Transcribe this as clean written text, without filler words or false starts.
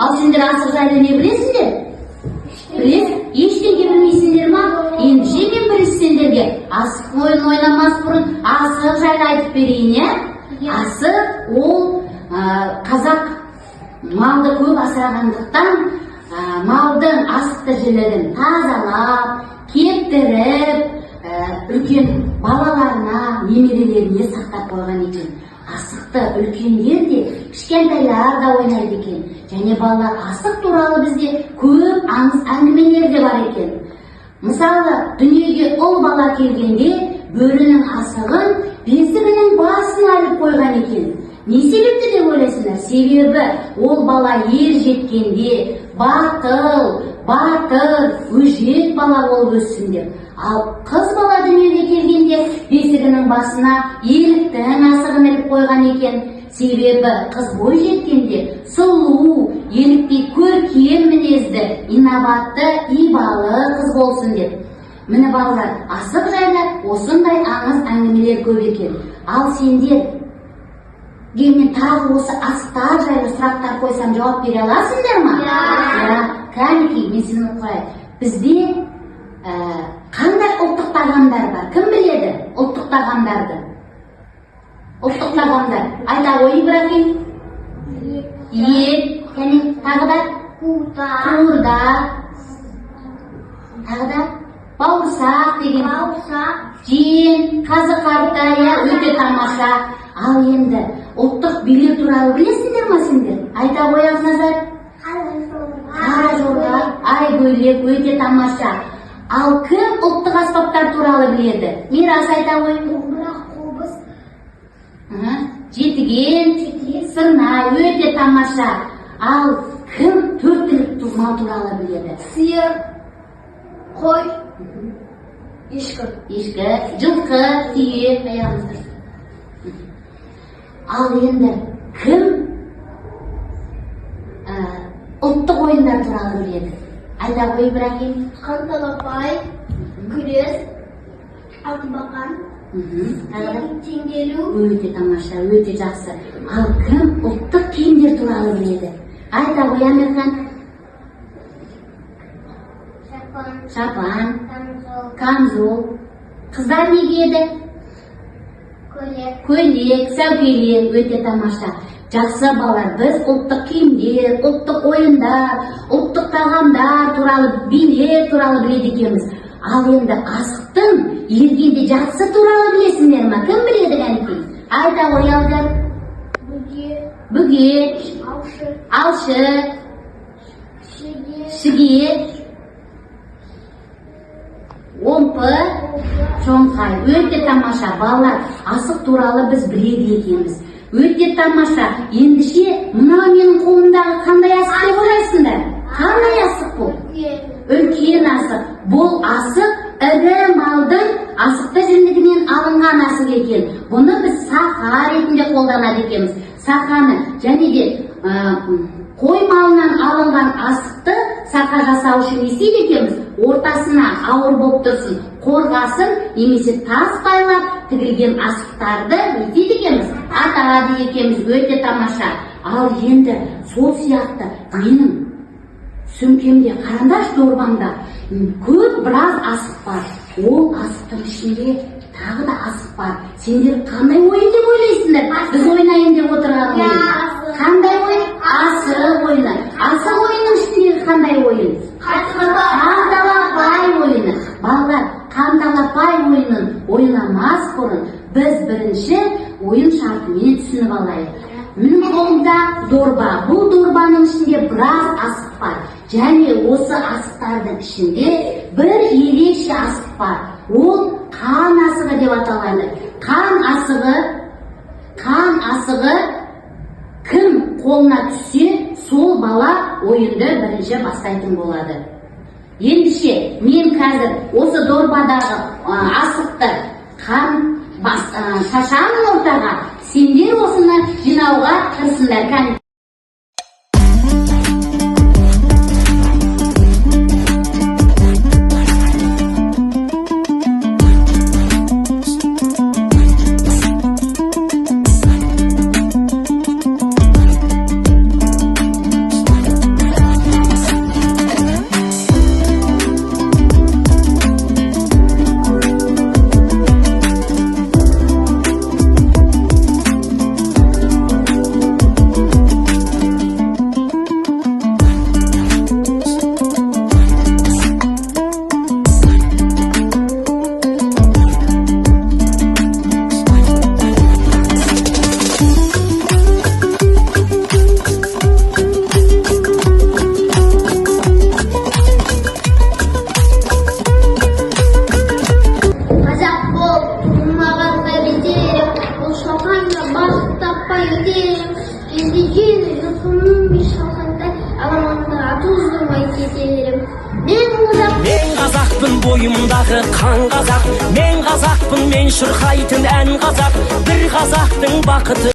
Ал сендер асық жайлы не білесіңдер? Білесің? Ештеңе білмейсіңдер ма? Ендеше мен бірінші сендерге асық ойын ойнамас бұрын асық жайлы айтып берейін, иә? Асық ол қазақ малды көп асырағандықтан, малдың асықты жілігін тазалап, кептіріп, үлкен балаларына, немерелеріне сақтап қойған екен. Асықты үлкендер де, кішкентайлар да ойнайды екен. Және, балалар, асық туралы бізде көп аңыз әңгімелер де бар екен. Мысалы, дүниеге ұл бала келгенде бөрінің асығын бесігінің басына іліп қойған екен. Не себепті деп ойлайсыңдар? Себебі ол бала ер жеткенде батыл, батыр, өжет бала болып өссін деп. Ал қыз бала дүниеге келгенде бесігінің басына еліктің асығын іліп қойған екен. Себебі қыз бой жеткенде сұлу, еліктей көркем мінезді, инабатты, ибалы қыз болсын деп. Міне, балалар, асық жайлы осындай аңыз әңгімелер көп екен. Ал сендер мен тағы осы асықтар жайлы сұрақтар қойсам, жауап бере аласыңдар ма? Иә. Иә. Кәнекей, мен сені қояйын. Бізде қандай ұлттық тағамдар бар? Кім біледі ұлттық тағамдарды? Ұлттық тағамдар. Айта ғой, Ибрахим. Ет, кәне, тағы да? Қуырдақ. Қуырдақ. Тағы да? Бауырсақ деген. Бауырсақ. Жем, қазы қарта, иә, өте тамаша. Ал енді ұлттық билер туралы білесіңдер ма сендер? Айта ғой, Ақназар. Қара жорға, ай көйлек, өте тамаша. Ал кім ұлттық аспаптар туралы біледі? Мирас, айта ғой. Домбыра, қобыз. Жетіген, Жетіген. сырнай, өте тамаша. Ал кім төрт түлік мал туралы біледі? Сиыр, қой, ешкі. Ешкі, жылқы, түйе, аяғымызда. Ал енді кім ұлттық ойындар туралы біледі? Айта ғой, Ибрахим. Қанталапай, күрес, алтыбақан, Тағы да? Теңге ілу. Өте тамаша, өте жақсы. Ал кім ұлттық киімдер туралы біледі? Айта ғой, Амирхан. Шапан, Шапан, камзол, камзол. Қыздар не киеді? Көйлек. Көйлек, сәукеле, өте тамаша. Жақсы, балалар, біз ұлттық киімдер, ұлттық ойындар, ұлттық тағамдар туралы, билер туралы біледі екенбіз. Ал енді асықтың ергенде жатысы туралы білесіңдер ма? Кім біледі, кәнекей? Айта ғой, Алдар. Бүге, Бүге, алшы, алшы, шеге, шіге, омпы, шоңқай. Өте тамаша, балалар, асық туралы біз біледі екенбіз. Өте тамаша. Ендеше мынау менің қолымдағы қандай асық деп ойлайсыңдар? Қандай асық бұл? Үлкен асық. Бұл асық ірі малдың асықты жілігінен алынған асық екен. Бұны біз сақа ретінде қолданады екенбіз. Сақаны және де қой малынан алынған асықты сақа жасау үшін не істейді екенбіз? Ортасына ауыр болып тұрсын, қорғасын немесе тас байлап тігілген асықтарды не істейді екенбіз? Атады екенбіз. Өте тамаша. Ал енді сол сияқты менің сөмкемде, қараңдаршы, дорбамда көп, біраз асық бар. Ол асықтың ішінде тағы да асық бар. Сендер қандай ойын деп ойлайсыңдар біз ойнайын деп отырған ойын? Асық. Қандай ойын? Асық ойыны. Асық ойынның ішіндегі қандай ойын? Қанталапай ойыны. Балалар, қанталапай ойынын ойнамас бұрын біз бірінші ойын шартымен түсініп алайық. Менің қолымда дорба. Бұл дорбаның ішінде біраз асық бар. Және осы асықтардың ішінде бір ерекше асық бар. Ол қан асығы деп аталады. Қан асығы, қан асығы кім қолына түссе, сол бала ойынды бірінші бастайтын болады. Ендеше мен қазір осы дорбадағы асықты қан бас, шашамын ортаға. Сендер осыны жинауға тырысыңдар. Кәне. Үлкен жылқының шалғанда аламанды ат оздырмай кете берем. Мен қазақ. Мен қазақпын, бойымдағы қан қазақ. Мен қазақпын, мен шырқайтын ән қазақ. Бір қазақтың бақыты.